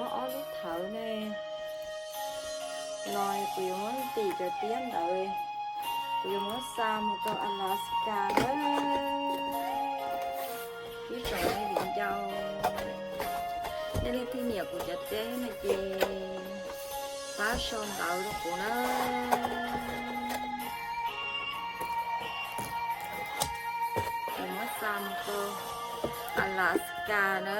Ob lub thawv ne, no kuv yuav muab ntim cov tiab ntawd, kuv yuav muab xa mus rau Alaska na. Ib tsoom me viv ncaus, nej leej twg nyiam kuv cov tiab no ces pab sau ntawv rau kuv na. Kuv muab xa mus rau Alaska na.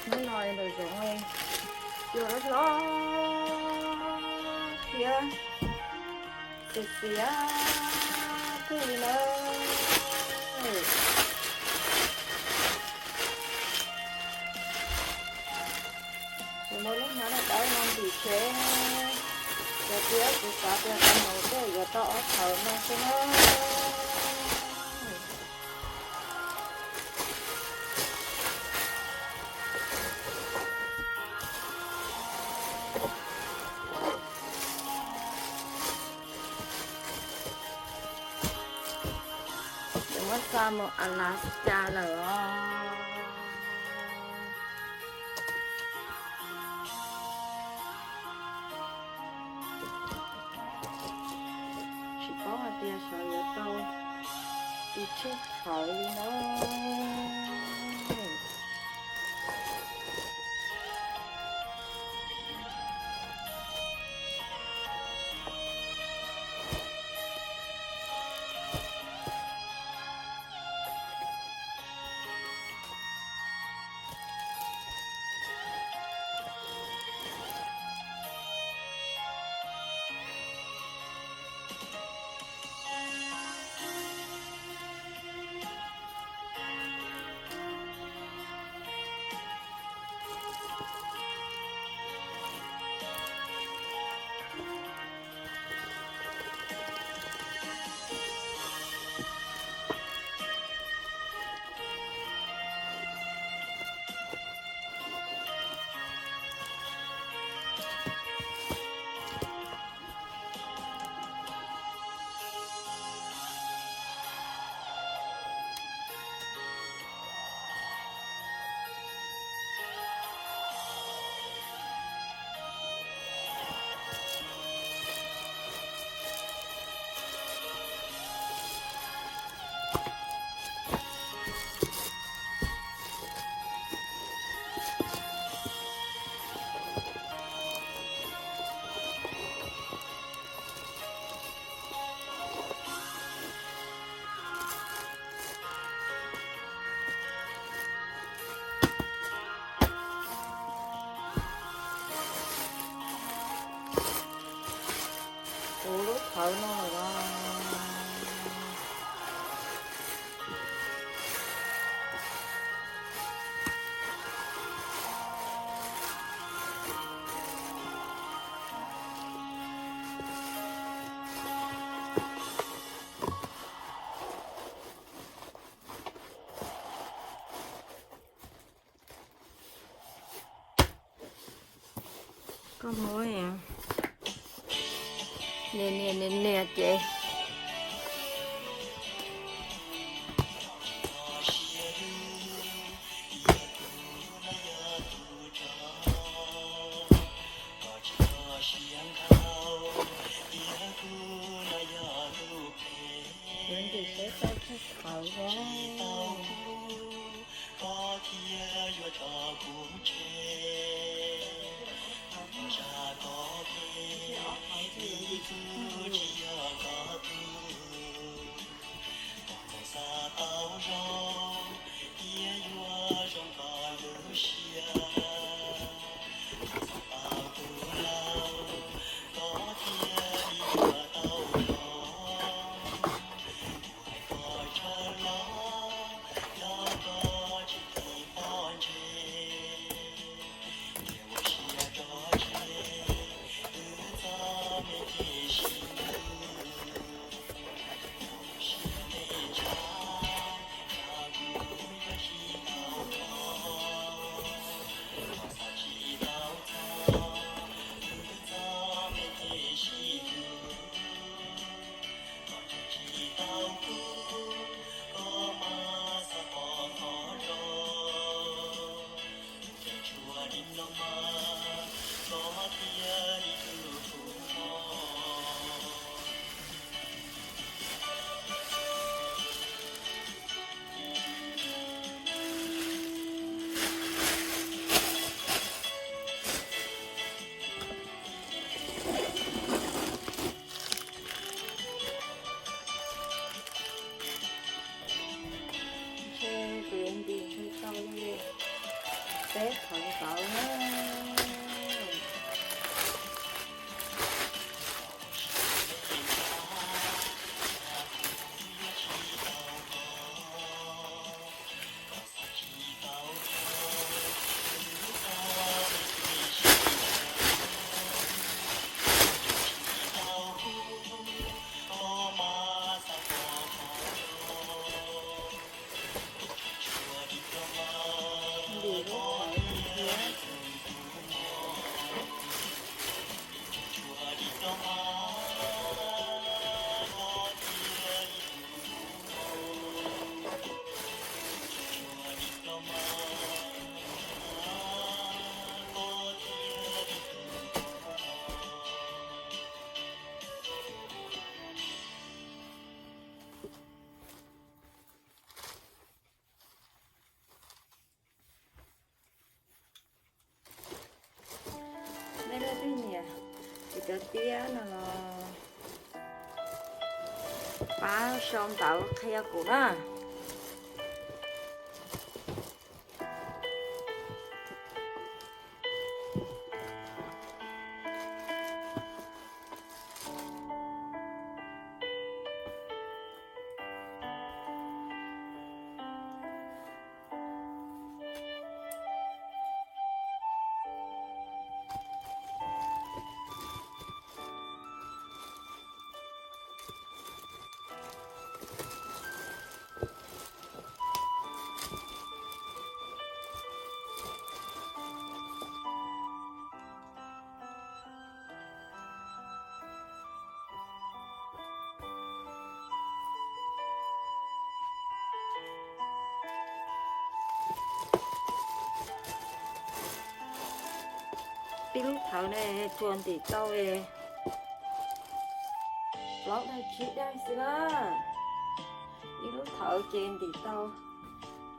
Hnub no ntawm zoov cua hlob thiab xiav xiav kawg li nawb. Kuv muab lub hnab dawb dawb no ntim seb, cov tiab kuv xav tias qhov no tej yuav tau ob thawv no xwb na. Yuav muab xa mus Alaska lawm os. Tsis paub hais tias xyov yuav tau tus tsheej thawv li na. Kuv lub thawv no los Koj muab nias nias nias nias ces yuav ntim seb tau tsheej thawv os. Koj thiaj yuav rov kuv tseg, tus zam koj phem, ib tug tsis yog koj tug. Tus neeg xav tau zoo, thiaj yuav zoo koj lub siab. Tus xav tau tus laug, koj thiaj li yuav tau zoo. Kuv hais koj tsaug los, yog koj tsis tiv pov ntseg. tiab no los pab sau ntawv qhia kuv na. Ib lub thawv ne tsuas ntim tau plaub daim tsib daim xwb na. Ib lub thawv ces ntim tau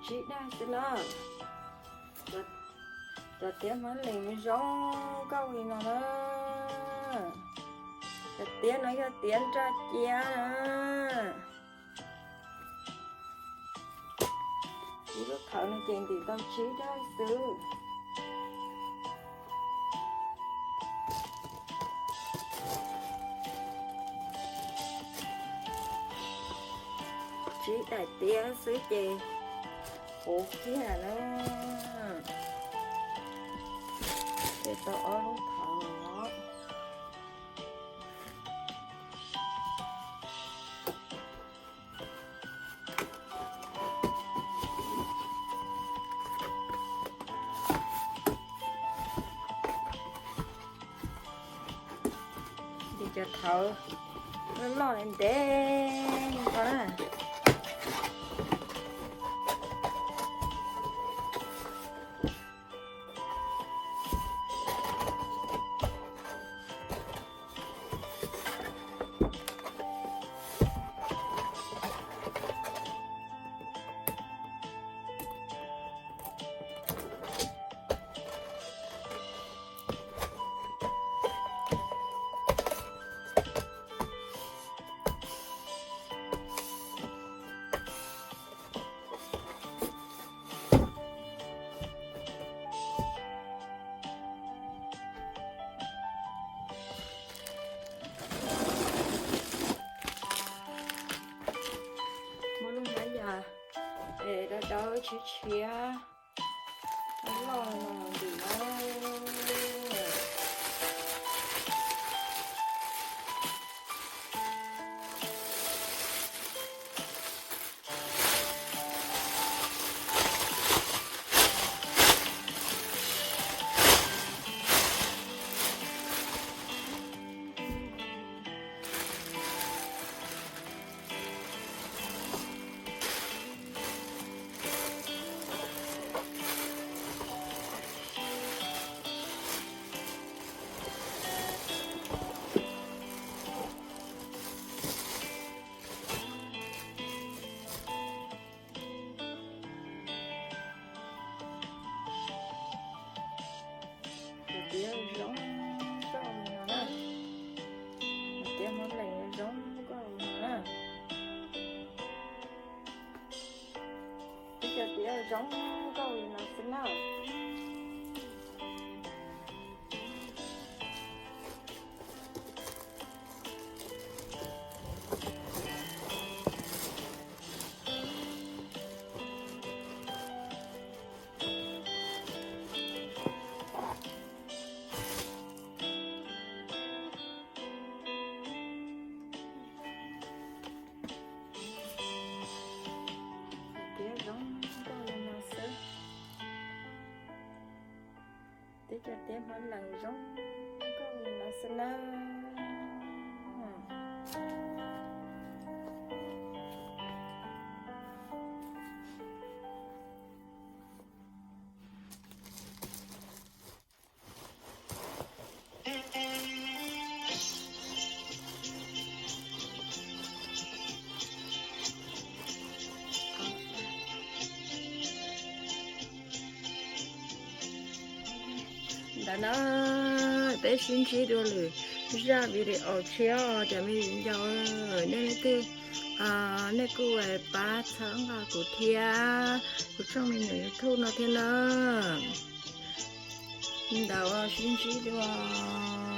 tsib daim xwb na. Cov tiab Hmoob Lees zoo nkauj li no na. Cov tiab no yog tiab nraj ciab na. Ib lub thawv no ces ntim tau tsib daim xwb. Tsib daim tiab xwb ces puv kiag na. Ces tau ob lub thawv no. Ces cov thawv loj loj ntev ntev no na. Muab lub hnab yas es dawb dawb tshiab tshiab, loj loj no ntim no. Cov tiab zoo nkauj li no na. Cov tiab Hmoob Lees zoo nkauj li no na. Ib cov tiab zoo nkauj li no xwb na. Tiab zoo nkauj li no xwb. Tib cov tiab Hmoob Lees zoo nkauj li no xwb na. Ntawd na, peb sib ntsib dua lwm Zaj video tshiab, cov me viv ncaus, nej leej twg, nej kuj pab txhawb nqa kuv thiab kuv tshooj me nyuam YouTube no thiab na. Ntawd sib ntsib dua.